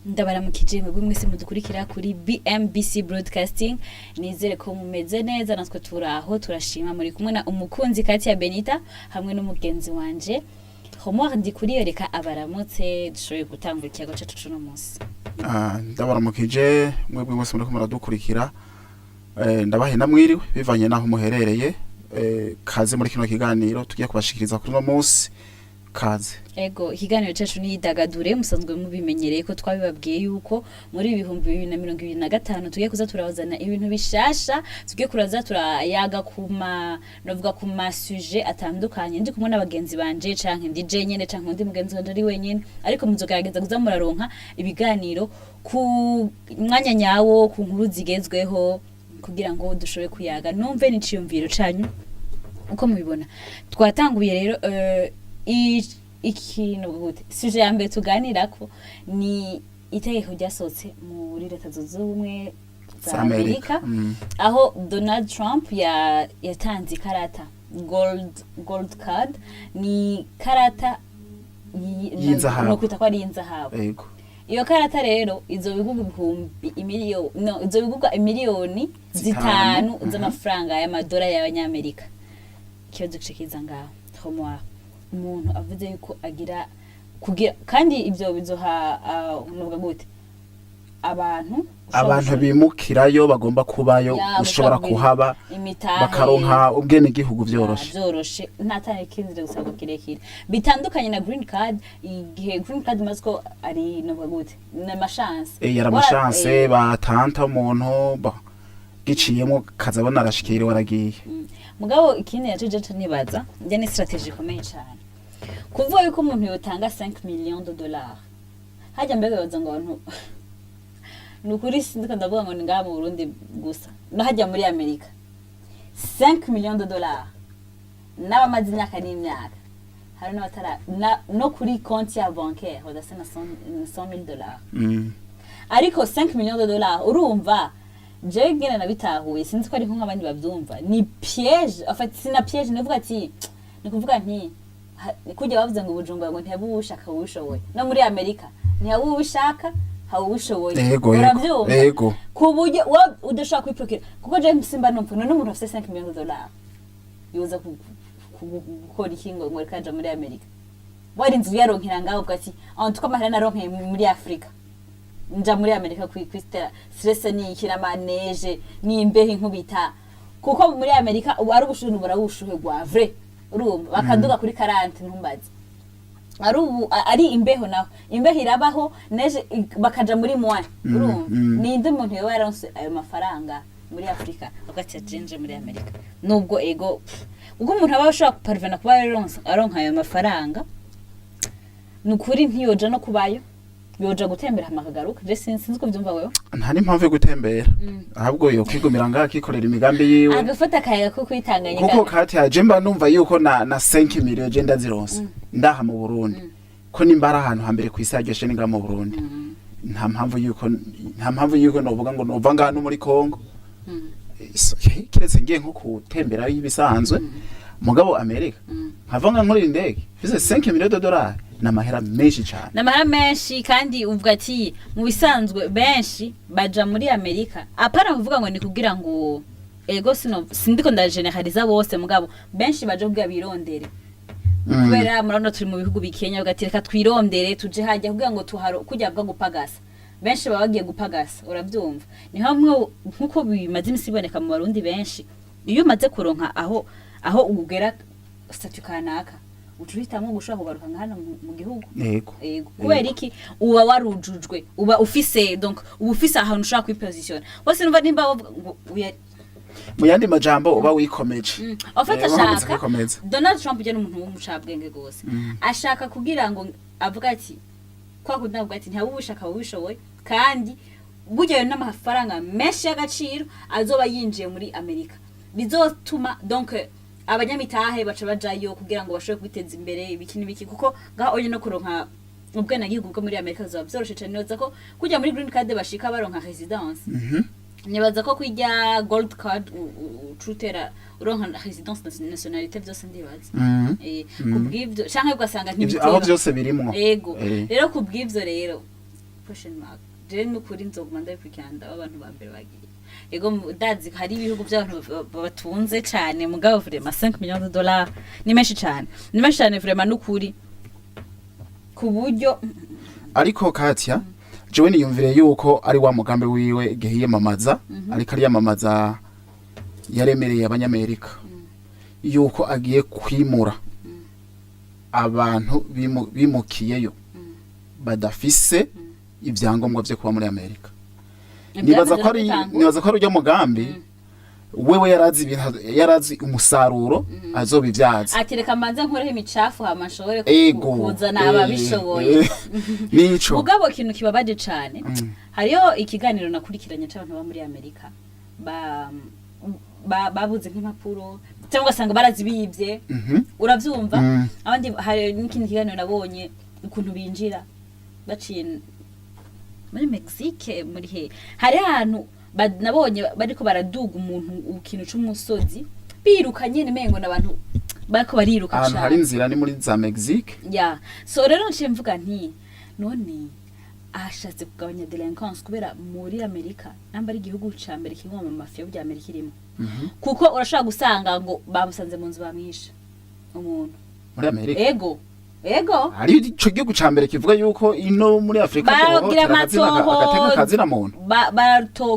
Ndabaramukije mwebwe mwese mudukurikira kuri BMBC Broadcasting. Nizere ko mumeze neza, natwe turaho, turashima. Muri kumwe na umukunzi Katia Benita hamwe n'umugenzi wanje Homor Ndikuriyo. Reka abaramutse, dushoboye gutangura ikiyago cacu cuno munsi. Ah, ndabaramukije mwebwe mwese muriko muradukurikira. Ndabahe namwiriwe bivanye naho muherereye. Kaze muri kino kiganiro tugiye kubashikiriza kuri uno munsi, kaze. Ego, ikiganiro cacu ni Idagadure. Musanzwe mubimenyereye ko twabibabwiye yuko muri 2025 tugiye kuza turabazana ibintu bishasha, tugiye kuraza turayaga kuma novuga ku ma sujet atandukanye, ndi kumwe n'abagenzi banje canke ndi je nyene canke undi mugenzi wanje ari wenyene, ariko muzogerageza kuza muraronka ibiganiro ku mwanya nyawo, ku nkuru zigezweho, kugira ngo dushobore kuyaga, numve n'iciyumviro canyu uko mubibona. Twatanguye rero ikintu gute, sujet ya mbere tuganirako ni itegeko ryasohotse muri Leta Zunze Ubumwe za za Amerika. Amerika, aho Donald Trump yatanze ikarata gold card, ni karata y'inzahabu. No kwita ko ari iy'inzahabu. Iyo karata rero izo bigurwa ibihumbi imiliyoni, no, izo bigurwa imiliyoni 5 5 z'amafaranga y'amadolari y'abanyamerika. Ikibazo gice kiza ngaho, homoir, umuntu avuze yuko agira kugira, kandi ivyo bizoha novuga gute, abantu abantu ushobora bimukirayo bagomba kubayo, Ya, ushobora gushobora kuhaba imitahe bakaronka ubwenegihugu vyoroshe. Vyoroshe, nta ikindi gusabwa kirekire, bitandukanye na green card. Igihe green card umaze ko ari, novuga gute, ni ama chance. Yari ama chance batanta umuntu giciyemo kazabona arashikiriwe, aragiye. Mugabo ikindi naco je nibaza njya ni stratégie ikomeye cane, kuvuga yuko umuntu yotanga 5 millions de dollars hajya. Mbega baza ngo abantu, ni ukuri sindiko ndavuga ngo ni ngaha mu Burundi gusa, no hajya muri Amerika 5 millions de dollars n'abamaze imyaka n'imyaka, hari n'abatara no kuri konti ya bancaire badasa na 100 dollars. Ariko 5 millions de dollars, urumva jewe ngene nabitahuye, sinzi ko ari nk'abandi bavyumva, ni piège. En fait, sina piège, nivuga ati, ni kuvuga nti kurya bavuze ngo Bujumbura ngo ntiyabushaka ubushoboye, no muri Amerika ntiyabubishaka hawubishoboye. Ego. Uravyumva? Ego. Ku buryo wowe udashobora kwiprokira, kuko je simba numva none umuntu afise 5 millions de dollars yoza gukora iki ngo reka aja muri Amerika, warinze uyaronkera ngaho, uvuga ati en tout cas amahera naronkeye muri Afrika, nja muri Amerika kwitera stress, ni iki n'amaneje n'imbeho inkubita, kuko muri Amerika ubu ari ubushuhe, nubura ubushuhe bwa vrai, urumva bakaduga kuri 40, ntumbaze. Ari ubu ari imbeho, naho imbeho irabaho, neje bakaja muri moins, urumva. Ninde muntu yoba yaronse ayo mafaranga muri Afrika avuga ati jenje muri Amerika? Nubwo ego pff, ubwo umuntu aba ashobora kuparvena kuba yaronse aronka ayo mafaranga, ni ukuri ntiyoja no kubayo, yoja gutembera hama akagaruka. Je sinzi ko vyumva wewe. Nta n'impamvu yo gutembera, ahubwo yo kwigumira ngaha akikorera imigambi yiwe. Agafata akayaga ko kwitanganyika. Kuko kati je mba numva yuko na 5 millions je ndazironse ndaha mu Burundi, ko nimba ari ahantu hambere kw'isi haryoshe ni ngaha mu Burundi, nta mpamvu yuko novuga ngo nova ngaha no muri Congo. Kiretse ngiye nko gutembera ibisanzwe, mugabo Amerika nkava nga nkorera indege mfise 5 millions de dollars, ni amahera menshi cane. Ni amahera menshi, kandi uvuga ati mu bisanzwe benshi baja muri Amerika apana kuvuga ngo ni kugira ngo ego, sino sindiko ndageneraliza bose, mugabo benshi baje kugira birondere, kubera murabona turi mu bihugu bikenya, bavuga ati reka twirondere tuje hajya kugira ngo tuharo kujya bwa gupagasa. Benshi baba bagiye gupagasa, urabyumva. Ni hamwe nkuko bimaze imisi iboneka mu Barundi benshi, iyo umaze kuronka aho ugera statut kanaka, uca uhitamwo gushobora kugaruka nka hano mu gihugu. Yego. Kubera iki? Uba warujujwe, uba ufise, donc uba ufise ahantu ushobora kwipositiona bose. Numva nimba bavuga ngo Mu yandi majambo, uba wikomeje. En fait, uba wamaze ashaka kwikomeza. Donald Trump ujya n'umuntu w'umucabwenge gose, ashaka kugira ngo avuga ati kwa kundi avuga ati ntiwubishaka wubishoboye, kandi burya ayo n'amafaranga menshi y'agaciro azoba yinjiye muri Amerika, bizotuma donc abanyamitahe baca bajayo kugira ngo bashobore kwiteza imbere, ibiki n'ibiki, kuko ngaho onye no kuronka ubwenegihugu bwo muri Amerika bizoba vyoroshe cane. Nibaza ko kujya muri green card bashika baronka residence, nibaza ko kwijya gold card ucutera uronka residence, nationalité, vyose ndibaza. Kubw'ivyo canke ugasanga Ivyo aho ntibiteba. vyose birimwo. Ego. Rero kubw'ivyo rero Question mark. Je nukuri nzoguma ndabikurikirana, ndaba abantu ba mbere bagiye. Ego, ndazi hari ibihugu by'abantu batunze cane, mugabo vraiment 5 millions de dollars ni menshi cane, ni menshi cane vraiment, nukuri, ku buryo Ariko Katia, jewe niyumvire yuko ari wa mugambi wiwe igihe yiyamamaza, ariko ariyamamaza yaremereye Abanyamerika yuko agiye kwimura abantu bimukiyeyo badafise ibyangombwa vyo kuba muri Amerika. Nibaza ko ari urya mugambi wewe yarazi ibintu, yarazi umusaruro azobivyaza. Ati reka mbanze nkureho imicafu, hama nshobore kuzana ababishoboye. Nico. Mugabo ikintu kibabaje cane, hariho ikiganiro nakurikiranye c'abantu ba muri Amerika babuze nk'impapuro cyangwa ugasanga barazibibye. Uravyumva? Mm. Abandi, hari n'ikindi kiganiro nabonye ukuntu binjira baciye muri Mexique, muri he, hari ahantu nabonye bariko baraduga umuntu ikintu c'umusozi biruka nyene, mengo n'abantu bariko bariruka Ahantu hari cane. inzira ni muri za Mexique. Ya, so rero nciye mvuga nti none ashatse kugabanya délinquance, kubera muri Amerika namba ari igihugu ca mbere kimwe mu mafia bya Amerika irimo, kuko urashobora gusanga ngo bamusanze mu nzu, bamwishe umuntu. Muri Amerika? Ego. Hari ico gihugu ca mbere kivuga yuko ino muri Afrika baragira dohohotera agateka amatohoza. Kazina muntu.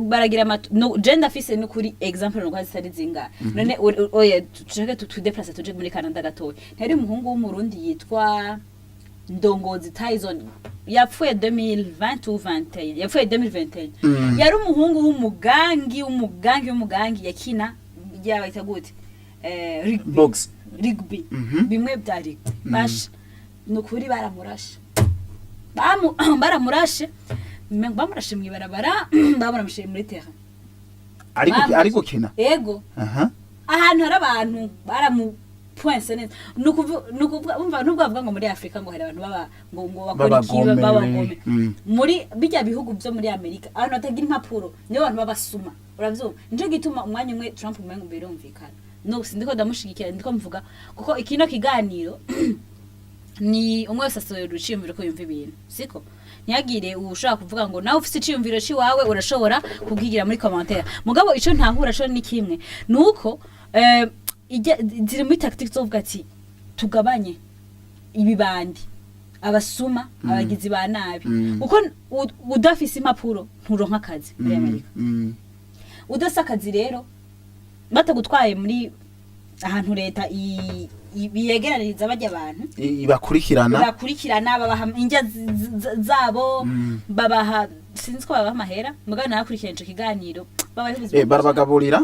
Baragira amato no, je ndafise n'ukuri exemple nuko zitari zingahe. None oya, tushake tudéplace tuje muri Canada gatoya. Ntari umuhungu w'Umurundi yitwa Ndongozi Tyson yapfuye 2020 ou 21, yapfuye 2021. Yari umuhungu w'umugangi yakina, yabayita gute, rugby. Box. Rugby. Bimwe bya rugby. Basha, nukuri baramurashe, baramurashe, bamurashe mw'ibarabara, bamuramshe muri terrain. Ariko Bamurashe. Ari gukina? Ego. Ahantu hari abantu baramupoinse neza. Nukuvuga umva, nubwo bavuga ngo muri Afrika ngo hari abantu baba ngo bakora iki, B'abagome. B'abagome. Muri bijya bihugu byo muri Amerika, abantu batagira impapuro nibo bantu b'abasuma, uravyumva? Nico gituma umwanya umwe Trump umengo birumvikana. No sindiko ndamushigikira, ndiko mvuga kuko ikino kiganiro ni umwe wese asohora iciyumviro ko yumva ibintu, siko ntihagire ushobora kuvuga ngo nawe ufise iciyumviro ciwawe, urashobora kubwigira muri commentaire. Mugabo ico ntahura co ni kimwe, nuko ziri muri tactique zo kuvuga ati tugabanye ibibandi, abasuma, abagizi ba nabi, kuko udafise impapuro nturonka akazi muri Amerika. Udafise akazi rero, batagutwaye muri ahantu leta biyegeraniriza bajya abantu Ibakurikirana. Bakurikirana, babaha indya zabo, babaha, sinzi ko babaha amahera, mugabo narakurikiranye ico kiganiro, babaha ubuzima bwiza. Barabagaburira.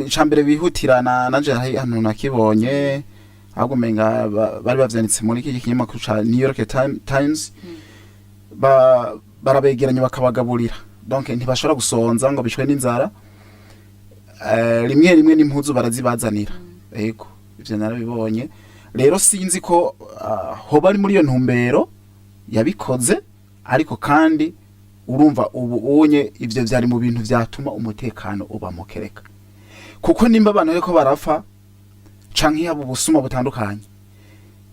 Icambere bihutirana, nanje hari hano nakibonye, ahubwo umenga bari bavyanditse muri iki kinyamakuru ca New York Times, barabegeranya bakabagaburira, donc ntibashobora gusonza ngo bishwe n'inzara. Rimwe rimwe n'impuzu barazibazanira. Yego, ivyo narabibonye. Rero sinzi ko hoba ari muri iyo ntumbero yabikoze, ariko kandi urumva ubu unye ivyo vyari mu bintu vyatuma umutekano uba mukereka, kuko nimba abantu bariko barapfa canke yaba ubusuma butandukanye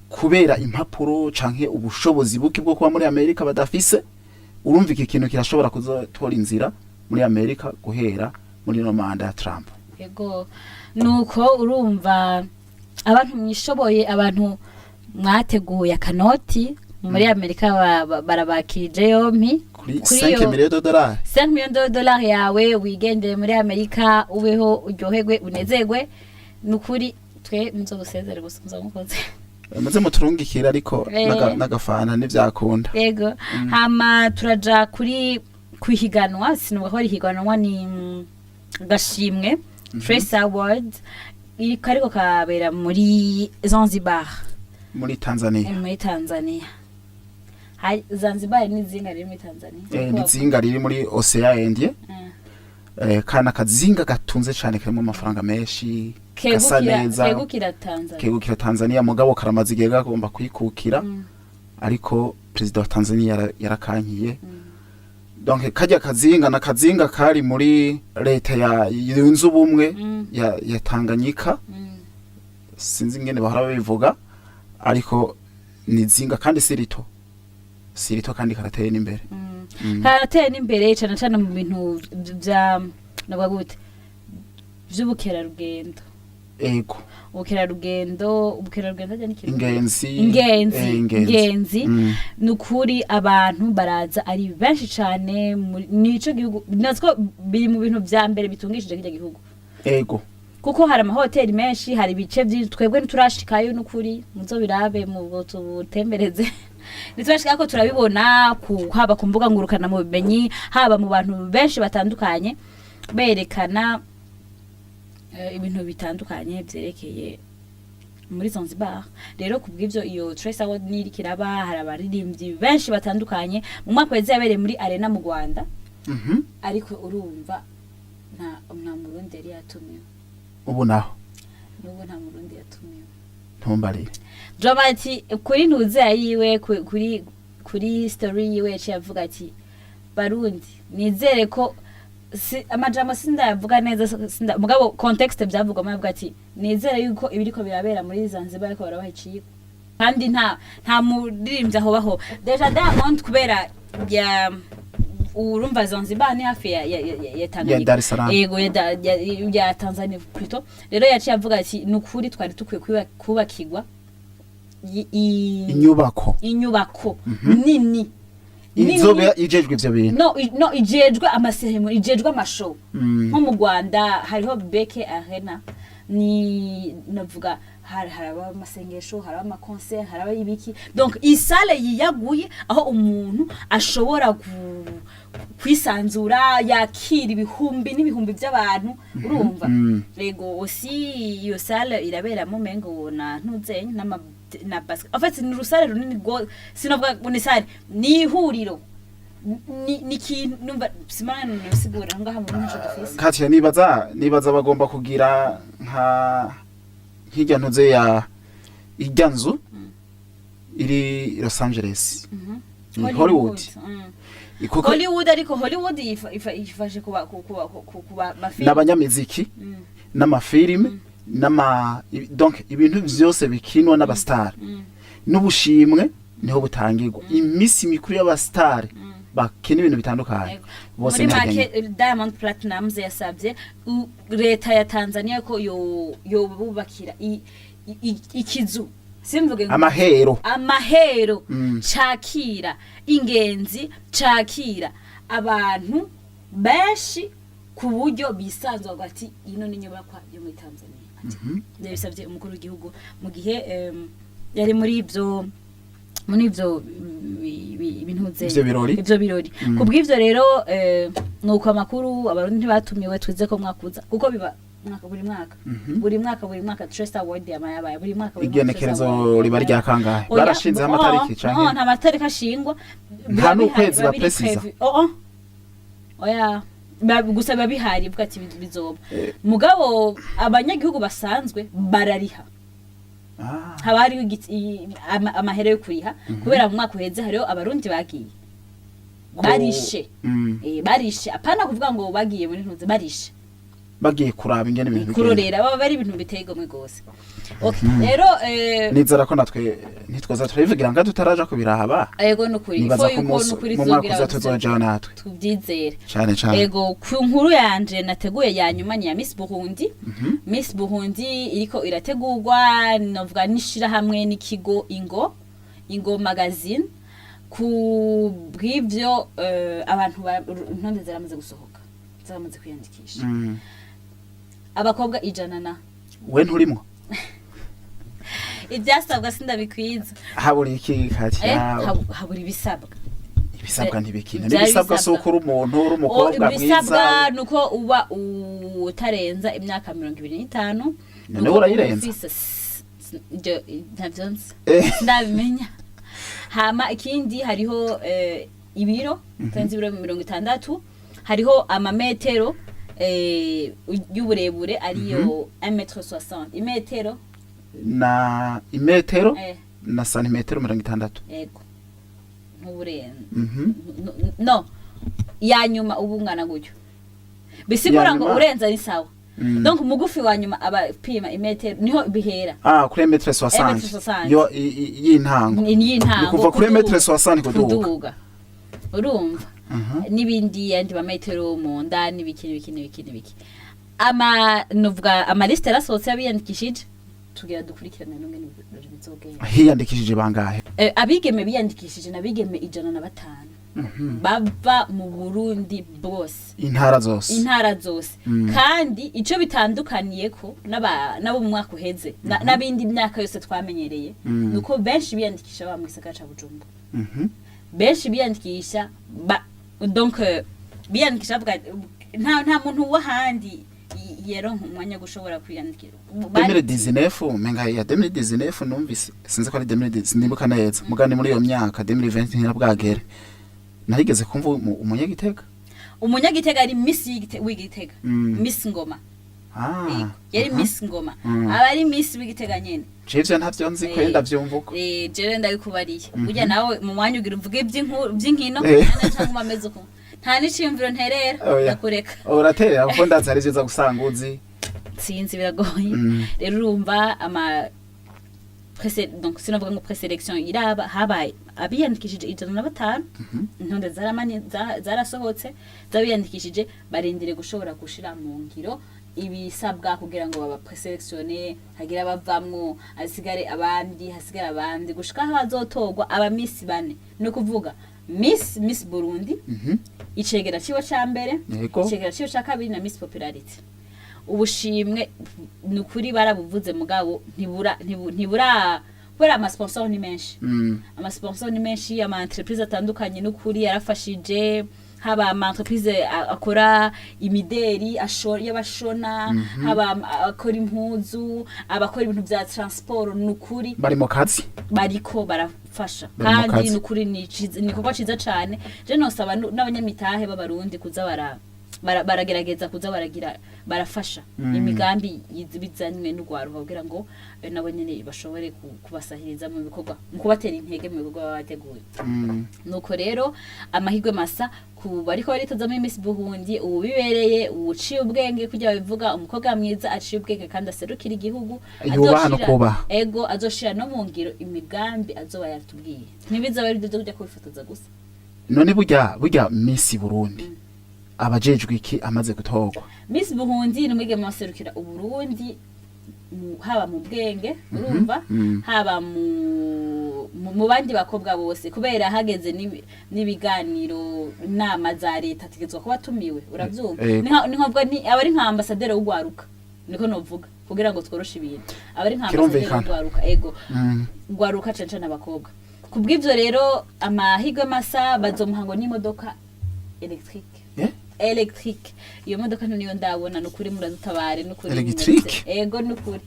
kubera impapuro canke ubushobozi buke bwo kuba muri Amerika badafise, urumva iki kintu kirashobora kuzotora inzira muri Amerika guhera muri no manda ya Trump. Yego, nuko urumva abantu mwishoboye, abantu mwateguye akanoti muri Amerika, barabakirije yompi. Kuri Kuri 5 millions de dollars. 5 millions de dollars yawe, wigendere muri Amerika, ubeho, uryoherwe, unezerwe. Nukuri twe muzogusezere gusa muzomukoze. Muze muturungikira ariko n'agafana ntivyakunda. Yego. Hama turaja kuri kwihiganwa, sinuvuga ko ari ihiganwa, ni gashimwe Trace Award iri kariko kabera muri Zanzibar. Muri Tanzania. Muri Tanzania. Hari Zanzibar ni zinga riri muri Tanzania. Ni zinga riri muri Océan Indien. Kana akazinga gatunze cane, karimo amafaranga menshi, gasa kegukira neza. Kegukira Tanzania. Kegukira Tanzania, mugabo karamaze igihe gagomba kwikukira, ariko perezida wa Tanzania yarakankiye. Donc kajya kazinga na kazinga kari muri leta ya yunze ubumwe ya Tanganyika. Sinzi ingene bahora babivuga, ariko ni zinga kandi si rito. Si rito kandi karateye n'imbere. Karateye n'imbere cane cane mu bintu vya, navuga gute, vy'ubukerarugendo. Ubukerarugendo harya ni ikintu? Ingenzi. Ingenzi. Ingenzi. Ingenzi. Ni ukuri abantu baraza ari benshi cane nico gihugu natwo biri mu bintu vya mbere bitungishije kirya gihugu, kuko hari amahoteli menshi, hari ibice byinshi twebwe ntiturashikayo. N'ukuri muzobirabe mu tutembereze, ntiturashika ko turabibona haba ku mbuga ngurukana mu bumenyi, haba mu bantu benshi batandukanye berekana ibintu bitandukanye vyerekeye muri Zanzibar. Rero kubw'ivyo iyo Trace Award niriko iraba, hari abaririmbyi benshi batandukanye. Mu mwaka weze yabereye muri Arena mu Rwanda, ariko urumva nta Murundi yari yatumiwe. Ubu naho? N'ubu nta Murundi yatumiwe. Ntumbarire. Drama T kuri ntuzeya yiwe, kuri story yiwe yaciye avuga ati: "Barundi, nizere ko si, amajambo sindayavuga neza, mugabo context byavugwamo avuga ati: nizere yuko ibiriko birabera muri Zanzibar ariko barabaha icigwa, kandi nta muririmbyi aho baho." Déjà Diamond kubera ya urumva Zanzibar ni hafi ya Tanganyika. Ya Dar es Salaam. Yego, ya Tanzania plutôt. Rero yaciye avuga ati: nukuri twari dukwiye kubakirwa inyubako. Inyubako nini nini. Izoba ijejwe ivyo bintu. No, ijejwe ama cérémonies, ijejwe ama show. Nko mu Rwanda hariho BK Arena, ni navuga haraba amasengesho, haraba ama concert, haraba ibiki, donc i salle yiyaguye aho umuntu ashobora kwisanzura, yakira ibihumbi n'ibihumbi by'abantu, urumva? Rego aussi iyo salle iraberamo mengo na ntuzenye n'ama na basket. En fait ni uru salle runini go, sinovuga ngo ni salle, ni ihuriro, ni ikintu numva simana nisigura ngaha mu ntaco dufise. Katia, nibaza bagomba kugira nka nk'irya ntuze ya irya nzu iri Los Angeles, ni Hollywood. Kuko Hollywood, ariko Hollywood ifashe kuba mafilm. N'abanyamiziki n'amafilime n'ama donc ibintu vyose bikinwa n'aba star n'ubushimwe niho butangirwa, iminsi mikuru y'aba star bakina ibintu bitandukanye bose. Muri make, ntihagenge. Diamond Platnumz yasabye leta ya Tanzania ko yo yobubakira ikizu, simvuge amahero. Amahero cakira ingenzi, cakira abantu benshi ku buryo bisanzwe ati ino ni inyubakwa yo muri Tanzania. Ati yabisabye umukuru w'igihugu mu gihe yari muri ivyo bintu Ivyo birori. Ivyo birori. Kubw'ivyo rero, nuko amakuru, Abarundi ntibatumiwe. Twize ko mwakuza kuko biba mwaka buri mwaka, buri mwaka, buri mwaka Trace Award yama yabaye buri mwaka, buri mwaka Trace Igenekerezo Award. riba rya kangahe? Oya, Barashinzeho amatariki oh, canke? Oh, nta matariki ashingwa. Nta Biba n'ukwezi biba biri bapresiza? prévu. Oh. Oya. Gusa biba bihari, bivuga ati bizoba, mugabo abanyagihugu basanzwe barariha. Haba hariho amahera yo kuriha, kubera mu mwaka uheze hariho Abarundi bagiye barishe. Barishe, apana kuvuga ngo bagiye muri ntuze, barishe. Bagiye kuraba ingene ibintu bigenda. Kurorera, baba bari ibintu biteye igomwe gose. Okay, rero Nizera ko natwe ntitwoza turabivugira nga tutaraja kubiraba. Ego, nukuri. Nibaza Ifo ko yuko umunsi nukuri mu mwaka tuzogira uza tuzojayo natwe. Tubyizere. Cane cane. Ego, ku nkuru yanje nateguye ya nyuma ni ya Miss Burundi. Miss Burundi iriko irategurwa, novuga n'ishirahamwe n'ikigo Ingo Magazine. Ku bw'ivyo abantu intonde ziramaze gusohoka, zaramaze kwiyandikisha. Abakobwa 100 na We nturimwo? Ivyasabwa sindabikwiza. Habura iki, Katia? Habura ibisabwa. Ibisabwa ntibikina. Ivyari N'ibisabwa si bisabwa. uko uri umuntu, uri umukobwa Ibisabwa mwiza. nuko uba utarenza imyaka 25. None Nuko urayirenza? uba ufise ivyo ntavyo nzi. Ndabimenya. Hama ikindi hariho ibiro, utarenze ibiro 60, hariho amametero y'uburebure ariyo 1m60, imetero Na imetero na santimetero 60. Yego, ntuburenze. No ya nyuma uba ungana gutyo, bisigura ngo Ya nyuma? urenza ni sawa. Donc umugufi wa nyuma aba apima imetero, niho bihera. Ah, kuri mètre 60. Mètre 60. Yo y'intango. Ni y'intango. Ni kuva kuri mètre 60 kuduga. Kuduga, urumva, n'ibindi, yandi mametero mu nda, n'ibiki n'ibiki n'ibiki n'ibiki. Ama nuvuga amaliste yarasohotse y'abiyandikishije, tugira dukurikirane n'ingene bizogenda. Hiyandikishije bangahe? Abigeme biyandikishije n'abigeme 105 bava mu Burundi bwose. Intara zose. Intara zose. Kandi ico bitandukaniye ko n'abo mu mwaka uheze n'abindi myaka yose twamenyereye, nuko benshi biyandikisha baba mu gisagara ca Bujumbura. Benshi biyandikisha donc biyandikisha bavuga nta muntu w'ahandi yaronka umwanya wo gushobora kwiyandikira. 2019, menga ya 2019 numvise, sinzi ko ari 2019, sinibuka neza, mugani muri iyo myaka 2020 ntirabwagere, narigeze kumva umunyagitega. Umunyagitega ari Miss w'Igitega. Miss Ngoma. Ah. Yari Miss Ngoma. Aba ari Miss w'Igitega nyene. Je ivyo ntavyo nzi ko ndavyumva uko. Jewe ndabikubariye, burya nawe mu mwanya ugira uvuge iby'inkuru by'inkino cyangwa ameze uko, nta n'iciyumviro nterera. Oya. Ndakureka. Uraterera kuko ndazi hari ivyo gusanga uzi. Sinzi, biragoye. Rero urumva ama donc sinavuga ngo présélection iraba, habaye abiyandikishije 105. Intonde zarasohotse z'abiyandikishije, barindire gushobora gushira mu ngiro ibisabwa kugira ngo baba présélectionne, hagire abavamwo, hasigare abandi, hasigare abandi, gushika aho hazotorwa aba Miss bane, ni ukuvuga Miss Burundi, icegera ciwe ca mbere, icegera ciwe ca kabiri na Miss Popularity. Ubushimwe ni ukuri barabuvuze, mugabo ntibura ntibura kubera amasponsor ni menshi. Amasponsor ni menshi, ama entreprise atandukanye n'ukuri yarafashije, haba ama entreprise akora imideri y'abashona, haba akora impuzu, abakora ibintu vya transport, n'ukuri Bari mu kazi. bariko barafasha. Bari mu Kandi kazi. nukuri ni igikorwa ciza cane. Je nosaba n'abanyamitahe b'Abarundi kuza baragerageza kuza baragira barafasha imigambi bizanywe n'urwaruka, kugira ngo nabo nyene bashobore kubasahiriza mu bikorwa, mu kubatera intege mu bikorwa baba bateguye. Nuko rero amahirwe masa ku bariko baritoza muri Miss Burundi, ubu bibereye uciye ubwenge, kugira babivuga, umukobwa mwiza aciye ubwenge kandi aserukira igihugu. Yubaha no kubaha. Ego, azoshira no mu ngiro imigambi azoba yaratubwiye, ntibizoba ari ibyo kujya kwifotoza gusa. None burya Miss Burundi abajejwe iki amaze gutorwa? Miss Burundi ni umwigeme waserukira Uburundi haba mu bwenge, urumva, haba mu bandi bakobwa bose, kubera hageze n'ibiganiro, inama za leta, ategetswe kuba atumiwe, uravyumva. Ni nkavuga ni aba ari nka ambasaderi w'ugwaruka, niko novuga kugira ngo tworoshe ibintu, aba ari nka ambasaderi Kirumvikana. w'ugwaruka, ego, gwaruka cane cane abakobwa. Kubw'ivyo rero amahirwe masa, bazomuha ngo n'imodoka électrique. Électrique, iyo modoka niyo ndabona, nukuri muradutabare, nukuri. Électrique? Ego, nukuri.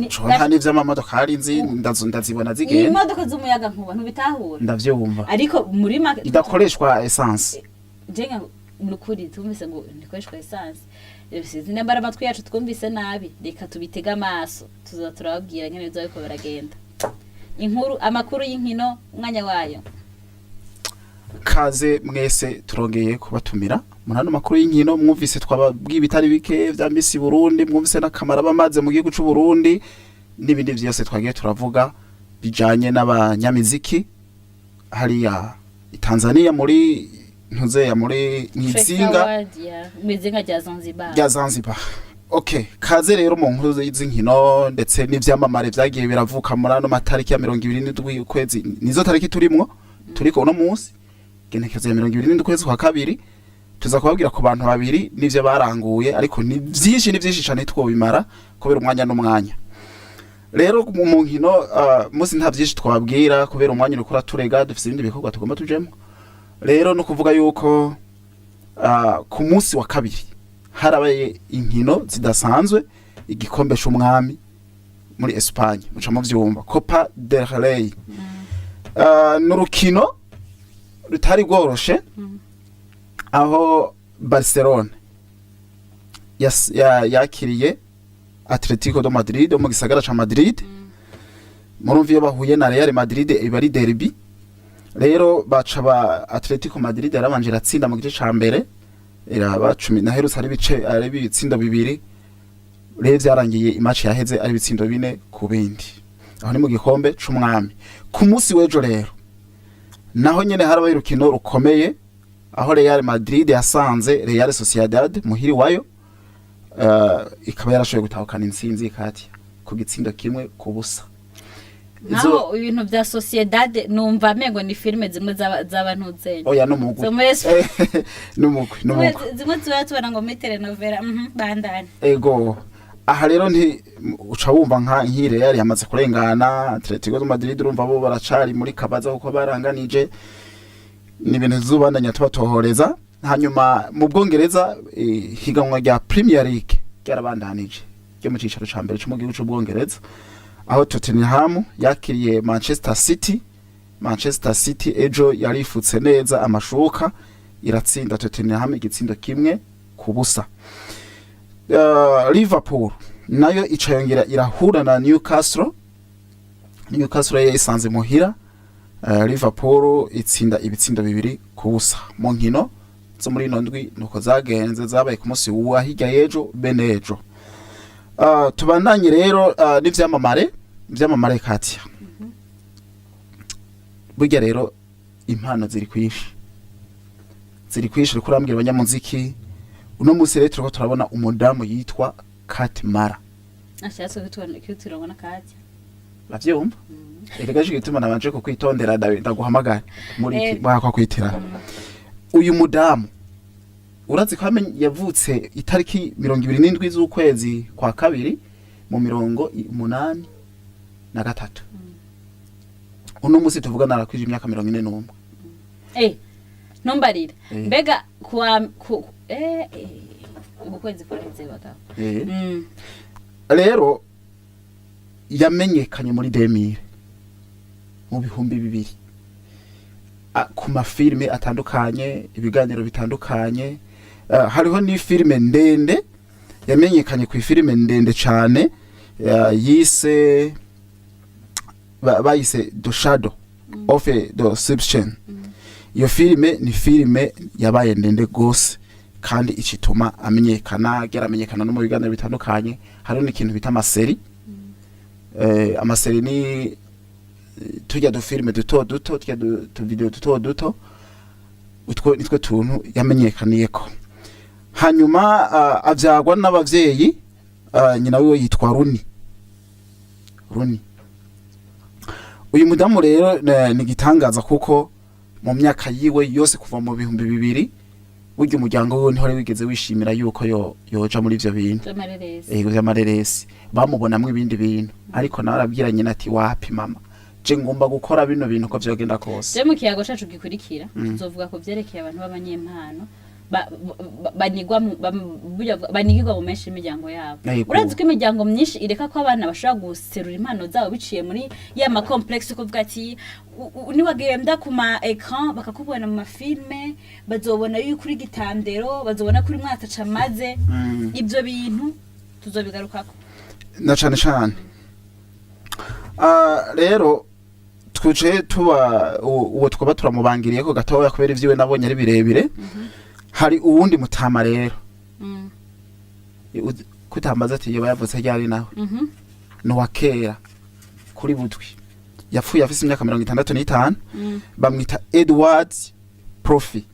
Co nta n'ivy'amamodokari nzi, ndazibona zigenda. Imodoka z'umuyaga nkuba, ntubitahura? Ndavyumva. Ariko muri make Idakoreshwa essence. Jenga nukuri tumvise ngo ntikoreshwa essence. Sinzi nambara amatwi yacu twumvise nabi, reka tubitege amaso, tuza turababwira nyene bizoba biriko biragenda. Inkuru, amakuru y'inkino, umwanya wayo. Kaze mwese, turongeye kubatumira muri ano makuru y'inkino. Mwumvise twababwiye ibitari bike vya Miss Burundi, mwumvise n'akamaro bamaze mu gihugu c'u Burundi n'ibindi vyose twagiye turavuga bijanye n'abanyamiziki hariya i Tanzania muri ntuzeya muri mwizinga mwizinga rya Zanzibar. Rya Zanzibar. Okay, kaze rero mu nkuru z'inkino ndetse n'ivyamamare vyagiye biravuka muri ano matariki ya 27 ukwezi, nizo tariki turimwo, turiko uno munsi, genekerezo ya 27 ukwezi kwa kabiri. Tuza kubabwira ku bantu babiri n'ivyo baranguye, ariko ni vyinshi, ni vyinshi cane, twobimara kubera umwanya n'umwanya. Rero mu nkino musi nta vyinshi twababwira kubera umwanya uriko uraturega, dufise ibindi bikorwa tugomba tujemo. Rero no kuvuga yuko ku munsi wa kabiri harabaye inkino zidasanzwe, igikombe c'umwami muri Espagne, muca muvyumva, Copa del Rey. N'urukino rutari rworoshe, aho Barcelona yakiriye Atletico de Madrid yo mu gisagara ca Madrid. Murumva iyo bahuye na Real Madrid iba ari derby. Rero baca ba Atletico Madrid yarabanje iratsinda mu gice ca mbere, iraba 10 naherutse ari ibice, ari ibitsindo bibiri. Rero vyarangiye i match yaheze ari ibitsindo 4-2. Aho ni mu gikombe c'umwami. Ku munsi w'ejo rero naho nyene harabaye urukino rukomeye, aho Real Madrid yasanze Real Sociedad muhiri wayo, ikaba yarashoboye gutahukana intsinzi ikati ku gitsindo 1-0. Naho ibintu bya Sociedad numva amengo ni filime zimwe z'abantu zenya. Oya, n'umugwi. Zo muri N'umugwi, n'umugwi. Zimwe tuba tubona ngo muri telenovela. Bandane. Ego, aha rero nti uca wumva nka nk'iyi Real yamaze kurengana Atletico de Madrid, urumva bo baracari muri kabaza kuko baranganije. Ni ibintu tuzobandanya tubatohoreza. Hanyuma mu Bwongereza, higanwa rya Premier League ryarabandanije ryo mu cicaro ca mbere co mu gihugu c'Ubwongereza, aho Tottenham yakiriye Manchester City. Manchester City ejo yarifutse neza amashuka, iratsinda Tottenham igitsindo 1-0. Liverpool nayo ica yongera irahura na Newcastle. Newcastle yayisanze muhira, Liverpool itsinda ibitsindo 2-0. Mu nkino zo muri ino ndwi nuko zagenze, zabaye ku munsi wa hirya y'ejo bene ejo. Tubandanye rero n'ivyamamare. Ivyamamare, Katia, burya rero impano ziri kwinshi, ziri kwinshi. Uriko urambwira abanyamuziki, uno munsi rero turiko turabona umudamu yitwa Kat Mara. Ashatse kuturabona Katya. Bavyumva erega, ico gituma nabanje kukwitondera, ndaguhamagara muri iki mwaka kwitira. Uyu mudamu urazi ko yavutse itariki 27 z'ukwezi kwa kabiri mu 83. Uno munsi tuvugana arakwije imyaka 41. Ntumbarire. Eh. Mbega kuwa ku uku kwezi kuraheze, bagabo. Rero yamenyekanye muri 2000, mu 2000, ku mafilime atandukanye, ibiganiro bitandukanye. Hariho n'ifilime ndende yamenyekanye, ku ifilime ndende cane, yise bayise The Shadow of the Deception. Iyo filime ni filime yabaye ndende gose kandi icituma amenyekana, yaramenyekana no mu biganiro bitandukanye. Hariho n'ikintu bita ama séries. Ama séries ni turya dufilime duto duto, turya tuvideo duto duto, utwo nitwo tuntu yamenyekaniyeko. Hanyuma avyagwa n'abavyeyi, nyina wiwe yitwa Runi. Runi, uyu mudamu rero ni igitangaza, kuko mu myaka yiwe yose kuva mu 2000, burya umuryango wiwe ntihore wigeze wishimira yuko yoja muri ivyo bintu vy'amareresi. Ego, vy'amareresi. Bamubonamwo ibindi bintu, ariko nawe arabwira nyina ati: "Wapi mama, je ngomba gukora bino bintu uko vyogenda kose." Je mu kiyago cacu gikurikira tuzovuga ku vyerekeye abantu b'abanyempano banigwa burya banigirwa mu menshi imiryango yabo. Yego. Urazi ko imiryango myinshi ireka ko abana bashobora guserura impano zabo biciye muri ya ma complexe, kuvuga ati niwagenda ku ma écran bakakubona mu mafilme, bazobona yuko uri gitandero, bazobona ko uri mwataca maze. Ibyo bintu tuzobigarukako. Na cane cane. Rero twuce tuba uwo twaba turamubangiriye ko gatoya kubera ivyiwe nabonye ari birebire. Hari uwundi mutama rero. Kutambaza ati yoba yavutse ryari nawe? Ni uwa kera kuri butwi, yapfuye afise imyaka 65. Bamwita Edward Profi.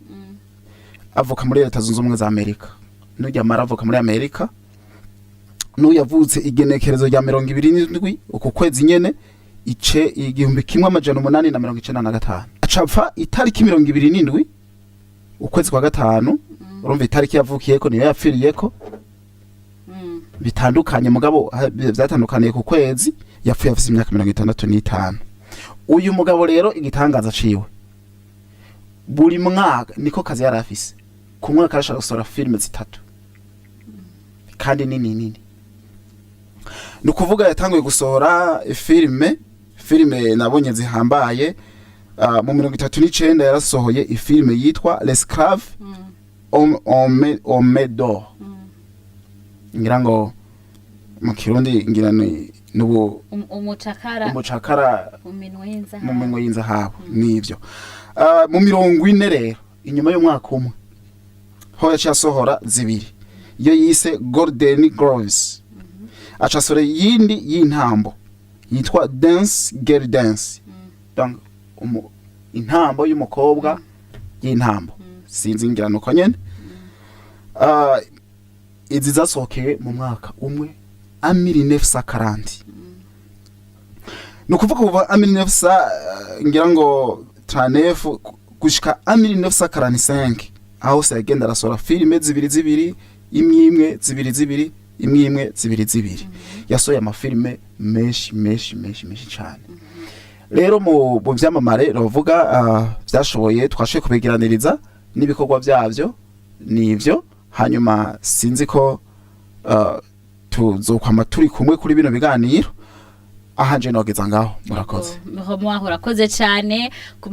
Avuka muri Leta Zunze Ubumwe za Amerika. Nujya mara avuka muri Amerika, n'uyu yavutse igenekerezo rya 27 uku kwezi nyene ice 1895, acapfa itariki 27 ukwezi kwa gatanu. Urumva itariki yavukiyeko niyo yapfiriyeko. Bitandukanye, mugabo vyatandukaniye ku kwezi. Yapfuye afise imyaka 65. Uyu mugabo rero, igitangaza ciwe, buri mwaka niko kazi yari afise, ku mwaka arashaka gusohora filime zitatu kandi nini nini. Ni ukuvuga yatanguye gusohora filime nabonye zihambaye, mu 39 yarasohoye ifilime yitwa L'esclave aux mains d'or. Ngira ngo mu Kirundi ngira ni nubu Umucakara umucakara mu minwe y'inzahabu. Mu minwe y'inzahabu, nivyo. Mu 40 rero, inyuma y'umwaka umwe, ho yaciye asohora zibiri, iyo yise Golden Gloves. Aca asohora iyindi y'intambo yitwa Dance Girl Dance, donc intambo y'umukobwa y'intambo, sinzi, ngira nuko nyene. Izi zasohokeye mu mwaka umwe, en 1940, ni ukuvuga kuva en 1900 ngira ngo 39 gushika en 1945, aho se yagenda arasohora filime zibiri zibiri, imwe imwe, zibiri zibiri, imwe imwe, zibiri zibiri. Yasohoye amafilime menshi menshi menshi menshi cyane. Rero mu vyamamare bavuga vyashoboye, twashoboye kubegeraniriza n'ibikorwa byavyo nivyo. Hanyuma sinzi ko tuzokwama turi kumwe kuri bino biganiro. Aha nje nogeza ngaho, murakoze. Mwaho urakoze cyane ku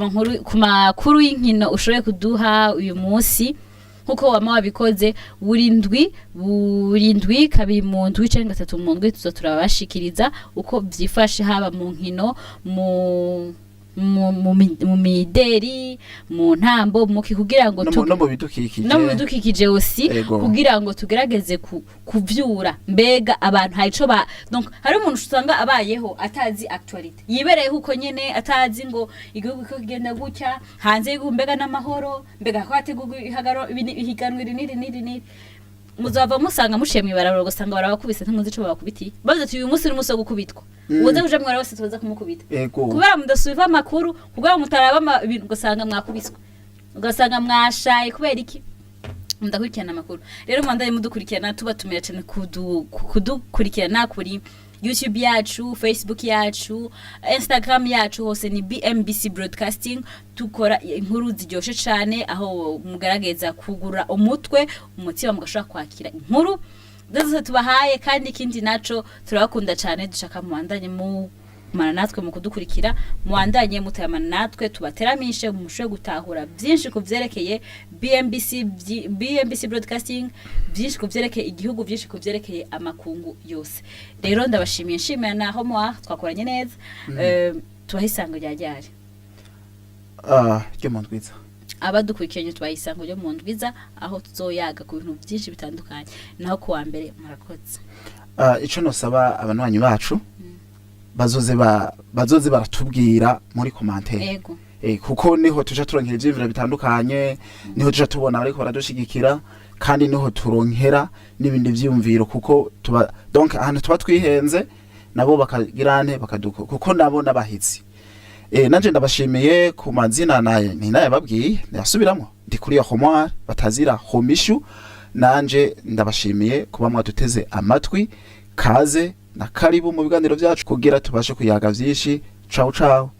makuru y'inkino ushoboye kuduha uyu munsi, nkuko wama wabikoze buri ndwi, buri ndwi, kabiri mu ndwi canke gatatu mu ndwi, tuza turabashikiriza uko vyifashe, haba mu nkino, mu mideri, mu ntambo, muki, kugira ngo no mu bidukikije. No mu bidukikije aussi. Kugira ngo tugerageze kuvyura mbega abantu hari ico ba, donc hari umuntu usanga abayeho atazi actualité, yibereyeho uko nyene, atazi ngo igihugu ko kigenda gutya hanze y'igihugu, mbega n'amahoro, mbega ko hategurwa ihiganwa iri n'iri n'iri n'iri. Muzava musanga muciye mw'ibarabara, ugasanga barabakubise, ntimuzi ico babakubitiye. Bavuze ati: "Uyu munsi ni umunsi wo gukubitwa, uwoza kuja mw'ibarabara wese tubaza kumukubita." Kubera mudasubiva amakuru, kubera mutaraba ibintu, ugasanga mwakubiswe, ugasanga mwashaye. Kubera iki? Mudakurikirana amakuru. Rero mwandanye mudukurikirana, tubatumira cyane kudukurikirana kuri YouTube yacu, Facebook yacu, Instagram yacu, hose ni BMBC Broadcasting. Dukora inkuru ziryoshe cyane, aho mugaragaza kugura umutwe, umutima, mugashobora kwakira inkuru zose tubahaye. Kandi ikindi naco, turabakunda cyane, dushaka mubandanye mu mana natwe mu kudukurikira, muwandanye mutayamana natwe, tubateramishe, mushobore gutahura byinshi ku vyerekeye BMBC, BMBC Broadcasting, byinshi ku vyerekeye igihugu, byinshi ku vyerekeye amakungu yose. Rero ndabashimiye, nshimira na homework twakoranye neza. Tubahe isango rya ryari? Ryo mu ndwiza. Abadukurikiranye, tubahe isango ryo mu ndwiza, aho tuzoyaga ku bintu byinshi bitandukanye, naho kuwa mbere. Murakoze. Ico nosaba abanywanyi bacu, bazoze baratubwira muri commentaire. Kuko niho tuja turonkera ivyiyumviro bitandukanye, niho tuja tubona bariko baradushigikira, kandi niho turonkera n'ibindi vyiyumviro, kuko tuba, donc ahantu tuba twihenze nabo bakagira nte, bakaduko, kuko nabo n'abahitsi. Nanje ndabashimiye ku mazina naye ntinayababwiye, ndayasubiramwo: ndi kuri ya Homoire batazira Homishu. Nanje ndabashimiye kuba mwaduteze amatwi. Kaze na karibu mu biganiro byacu kugira tubashe kuyaga vyinshi. Ciao ciao.